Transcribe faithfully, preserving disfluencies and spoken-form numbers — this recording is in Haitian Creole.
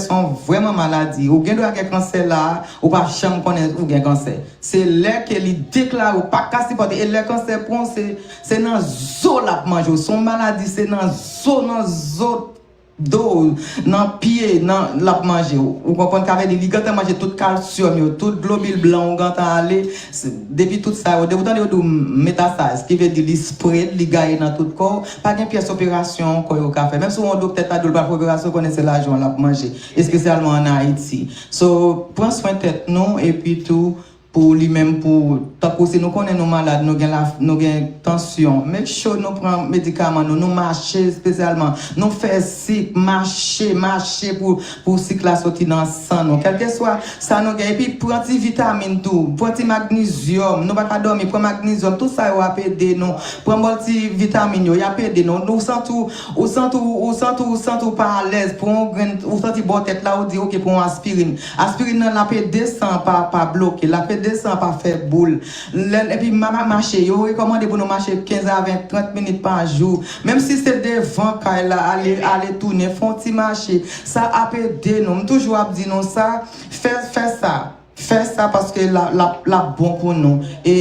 se yon vrèman maladi. Ou gen dwa gen kansè la, ou pa janm konnen ou gen kansè. Se lè ke li deklare ou pa ka sipòte. E lè kansè pran w, se, se nan zo l ap manje w. Se yon maladi, se nan zo, nan zo do w, nan pye, nan, l ap manje w. Ou konprann? Sa vle di, li gentan manje tout kalsyòm yo, tout globil blan ou gentan ale. Se, depi tout sa yo, depi w tande yo di w metastaz, ki vle di li spread, li gaye nan tout kò w, pa gen pyès operasyon ankò yo ka fè. Menm si yon doktè ta di w l pral fè operasyon, konnen se lajan w l ap manje, espesyalman ann Ayiti. So, pran swen tèt nou, epi tou, pou li menm, pou, tankou si nou konnen nou malad, nou gen la, nou gen tansyon, make sure nou pran medikaman nou, nou mache espesyalman, nou fè sik, mache, mache pou, pou sik la soti nan san nou. Kèlkeswa sa nou gen, epi pran ti vitamin tou, pran ti magnizyòm, nou pa ka dòmi, pran magnizyòm, tout sa yo ap ede nou. Pran bòl ti vitamin yo, y ap ede nou. Ou santi w, ou santi w, ou santi w, ou santi w pa alèz, pran yon grenn, ou santi bò tèt la, ou di, "Ok, pran yon aspirin." Aspirin nan, l ap ede san an pa, pa bloke, l ap ede san an pa fè boul. Lè, epi ma-, ma-, mache, yo rekòmande pou nou mache kenz a ven, trant minit pa jou. Menm si se devan kay la, ale, ale tounen, fè yon ti mache. Sa ap ede nou. M toujou ap di nou sa, fè, fè sa. Fè sa paske l ap, l ap, l ap bon pou nou. E